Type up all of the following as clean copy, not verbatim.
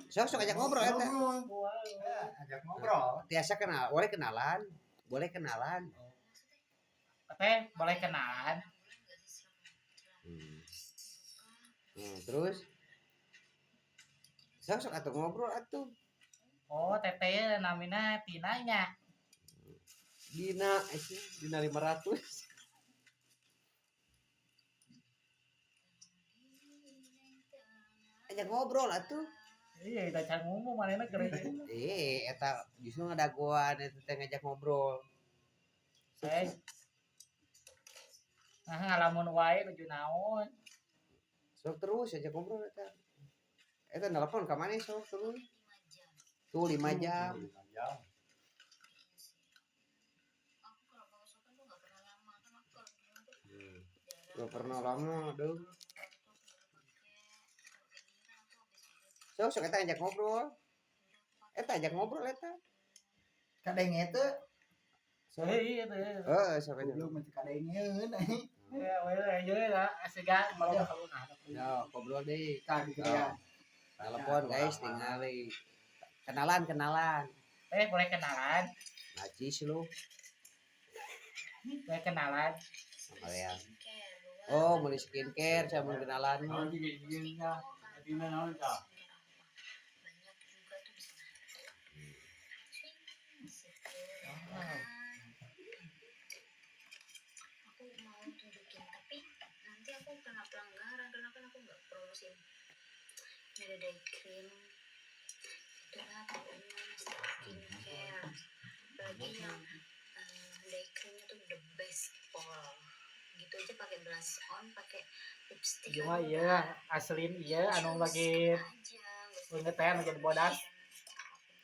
Sok sok ajak ngobrol eta. Ngobrol. Ya, ajak ngobrol. Tiasa kenal, boleh kenalan. Boleh kenalan. Teh, boleh kenalan? Hmm. Terus sok sok atuh ngobrol atuh. Oh, teteh namina Tina nya. Dina, eh, Dina 500. Ajak ngobrol atuh. Iya, kita can ngomong manehna keur. Eh, eta justru ngadagoan eta teh ngajak ngobrol. Eh. Nah, ngalamun wae nuju naon. Sok terus ajak ngobrol eta. Eta nelpon ka maneh sok terus. Tuh 5 jam. 5 jam. Gak pernah lama, dong. Sok sok eta ajak ngobrol. Eta ajak ngobrol eta. Kadenge teu. Sok. Eh, iya teh. Heeh, sok aja. Goblok mah kadengeun anjing. Ya, we aja lah, asega malah kalau nah. Ya, ngobrol deh. Tah digedean. Telepon guys, tingali. Kenalan, kenalan. Eh, boleh kenalan? Najis lu. Boleh kenalan? Kalian. Oh, beli skincare sama kenalan. Naon juga nya. Tina naon tah? Aku mau tunjukin, tapi nanti aku kena pelanggaran karena kan aku nggak promosiin. Ini ada day cream, itulah pokoknya skincare, apalagi yang day creamnya tuh the best pol gitu aja, pakai blush on, pakai lipstick. Cuma iya, aslin iya anu lagi aja nggak usah leungeut teh anu jadi bodas.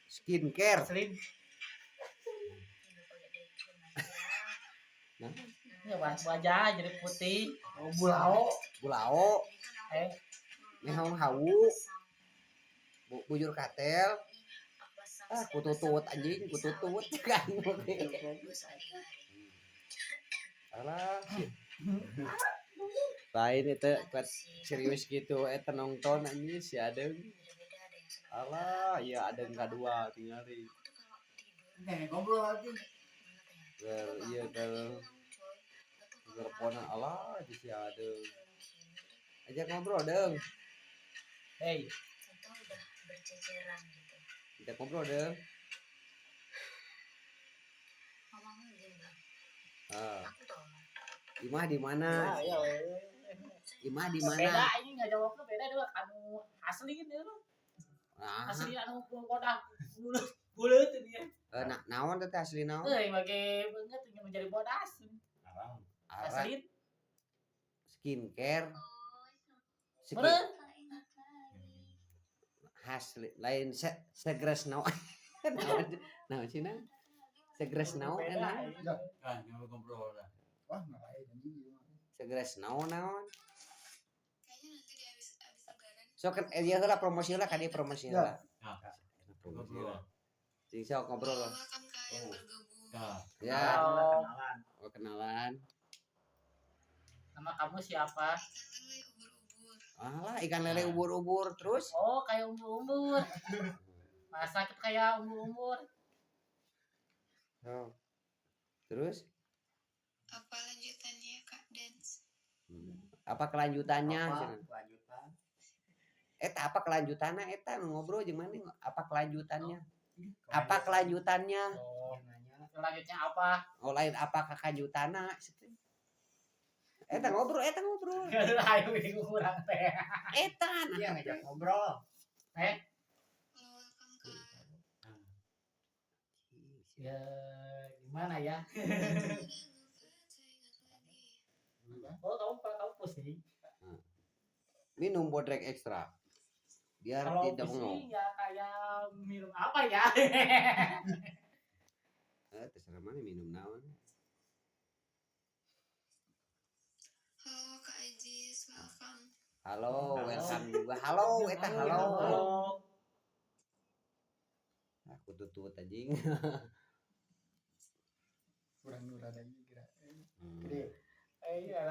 Skincare. Aslin. Tinggal pakai day cream aja. Nah, Ya wajah jadi putih. Oh, bulao. Bulao, Eh, mehong hawu, bujur katel. Ah, kututut anjing, kututut kan. Alah. Lain itu kuat serius gitu eta nonton anjing si Adeng. Alah, iya Adeng kadua tingali. Nih, ngobrol lagi. Ger iya ger teleponan alah di si Adeng. Ajak ngobrol, Deng. Hey, Contoh udah berceceran gitu. Ajak ngobrol, Deng. Ngomongnya gini, Bang. Ah, Aku tau. Imah di mana? Ya, ya. Imah di Beda mana? ini nggak jawabnya beda dua anu asli gitu. Nah, Asli anu bodas bulat bulat ini ya. eh, naon teh asli naon? Eh, bagi banget ingin menjadi bodas. Arang. Arak Asli. skincare. Skin Bener. asli lain segres naon. Naon sih na? Segres naon Beda. enak. Kan ngobrol lah. Wah, ngalahin anjing ieu mah. Segres naon naon. Kayaknya nanti di habis habis lebaran. Sok kan eh, heula promosi heula ka dieu promosi heula. Ya. Promosi Ngobrol. heula. Cing sok ngobrol. Oh, welcome Kak yang Oh. bergabung. Ya. Ya, Halo. Kenalan. oh, kenalan. Nama kamu siapa? Ikan lele ubur-ubur. Alah, ikan lele ubur-ubur terus. Oh, kayak umur-umur. Masa kita kayak umur-umur? Oh. Terus Apa lanjutannya Kak Dance? Apa kelanjutannya? Apa Cenah. kelanjutan? Eta apa kelanjutannya eta nu ngobrol jeung maneh apa kelanjutannya? Apa kelanjutannya? Oh, Nanya. selanjutnya apa? Oh, lain apa kelanjutanna? Eta ngobrol, eta ngobrol. Ayo bingung urang teh. Eta nah. Iya, ngajak ngobrol. Eh, Halo, welcome Kak. Ya gimana ya? Udah lupa, saya ingat lagi. Oh, kamu kamu pusing. Minum Bodrex Ekstra. Biar Kalau tidak pusing bengong. ya kayak minum apa ya? Eh, terserah mana minum naon. Halo Kak Ajis, welcome. Halo, welcome juga. Halo, eta halo. Halo. Aku tutut anjing. Kurang nurah lagi kira. Hmm. Gede. Eh, iya.